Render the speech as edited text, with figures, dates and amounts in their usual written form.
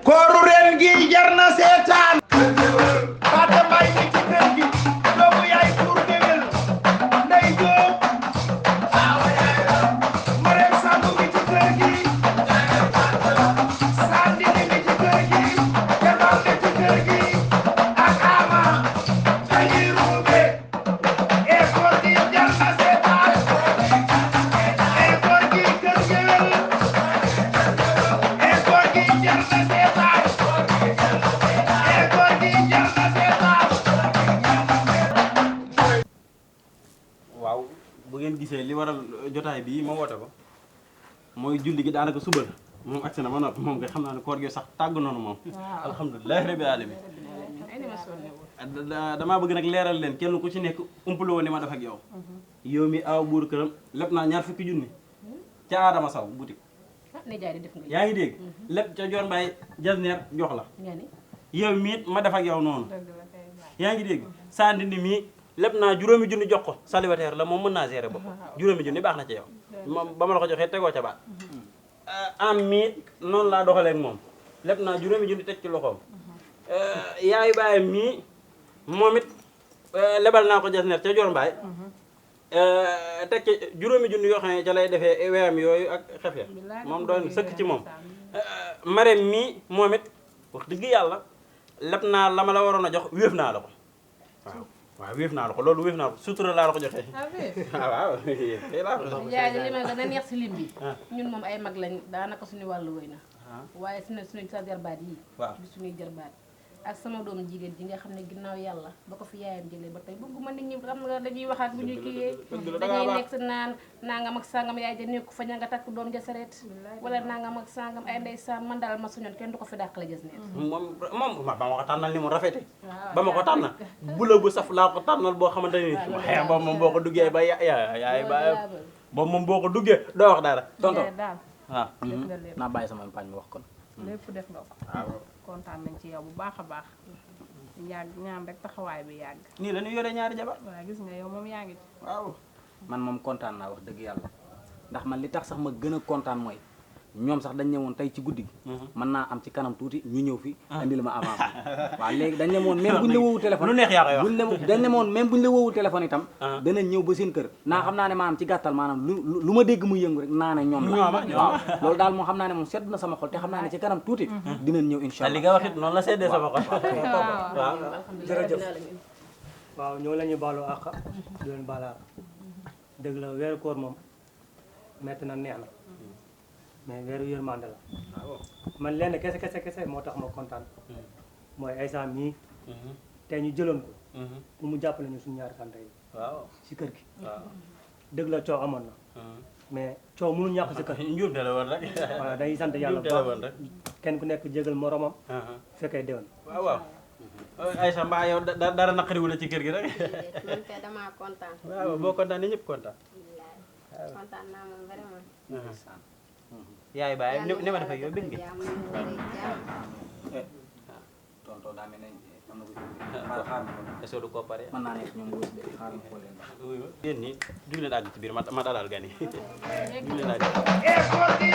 kooru ren gi jar na seetaan Faata Mbay mi ci kër gi doomu yaay buur géwél Ndey Jóob Marème Samb mi ci kër gi Sandini mi ci kër gi Kemal mi ci kër gi ak Ama dañuy ruube e koor gi jar na seetaan e koor gi kër géwél e koor gi jar na seetaan e koor gi jar na seetaan. waaw bu ngeen gisee li waral jotaay bii ma woote ko mooy julli gi daanaka suba la moom agsi na ma noppi moom kay xam naa ne koor gi sax tàgg noonu moom alhamdulilah rabbil alamin damaa bëgg nag leeral leen kenn ku ci nekk umpale woon ni ma def ak yow yow mi aw buur këram lépp naa ñaar fukki junni ca Adama Saw boutique yaa ngi dégg lépp ca Joor Mbaay jasneer jox la yow miit ma def ak yow noonu yaa ngi dégg sandi ni mii lépp naa juróomi junni jox ko célibataire la moom mën naa gérer bopp juróomi junni baax na ci yow moom ba ma la ko joxee tegoo ca baat am mii noonu laa doxaleeg moom lépp naa juróomi junni teg ci loxoom yaayu baayam mii moom it lebal naa ko jasneer ca Joor Mbaay teg ci juróomi junni yoo xam ne ca lay defee weyam yooyu ak xef ya moom doon sëkk ci moom Marème mii moom it wax dëgg yàlla lépp naa la ma la waroon a jox wéef naa la ko waaw wéef naa la ko loolu wéef naa la ko sutura laa la ko joxee waaw yaay li ma gën a neex si lim bi ñun moom ay mag lañ daanaka suñu wàllu wëy na waaye suñu sa jarbaat yi di suñuy jarbaat ak sama doom jigéen ji nga xam ne ginnaaw yàlla ba ko fi yaayam jëlee ba tey bëgguma nit ñi xam nga dañuy waxaat bu ñuy kiyee dañuy nekk sa naan nangam ak sangam yaay ja nekku fa ña nga takk doom ja sareet wala nangam ak sangam ay ndeysaan man daal ma suñoon kenn du ko fi dàqale jës neet moom ba ma ko tànnal ni mu rafete ba ma ko tànnal bula bu saf laa ko tànnal boo xamante ni waaye boobu moom boo ko duggee ba yaay ba boobu moom boo ko duggee doo wax dara tonton waaw naa bàyyi sama pañ mi wax kon lépp def nga ko waaw kontaan nañ ci yow bu baax a baax yàgg ñaan rek taxawaay bi yàgg nii la ñu yore ñaari jabar waaw gis nga yow moom yaa ngi ci waaw man moom kontaan naa wax dëgg yàlla ndax man li tax sax ma gën a kontaan mooy ñoom sax dañ ñëwoon tey ci guddi gi mën naa am ci kanam tuuti ñu ñëw fi indil ma avant waaw léegi dañ ñëwoon même buñ la woowu téléphone lu neex yaa koy wax dañ ñëwoon même buñ la woowu téléphone itam danañ ñëw ba seen kër naa xam naa ne maanaam ci gàttal maanaam lu ma dégg muy yëngu rek naa ne ñoom la waaw loolu daal moo xam naa ne moom sedd na sama xol te xam naa ne ci kanam tuuti dinañ ñëw incha allah li nga wax it noonu la seddee sama xol waaw jërëjëf waaw ñoo la ñu baalu àq di leen baal àq dëgg la weeru koor moom metti na neex na mais weeru yërmande la man lenn kese moo tax ma kontaan mooy Aïssa mii tey ñu jëloon ko pour mu jàppale ñu suñu ñaari kante yi waaw si kër gi dëgg la coow amoon na mais coow mënu ñàkk si kër njuumte la woon rek voilà day sant yàlla bu baax kenn ku nekk jégal moromam fekkee déwén waaw waaw Aïssa mbaa yow dara naqariwu la ci kër gi rek man kay damaa kontaan. waaw boo kontaan ni ñëpp kontaan kontaan naa moom vraiment. yaay baay ni ma def ak yow bëgg nga tonton daa mel ne am na ko xaar xaar est-ce que du ko pare mën naa nekk ñoom wës de xaar ma xool leen yéen ñi dugg leen àgg ci biir ma dalal gan yi dugg leen àgg e koor gi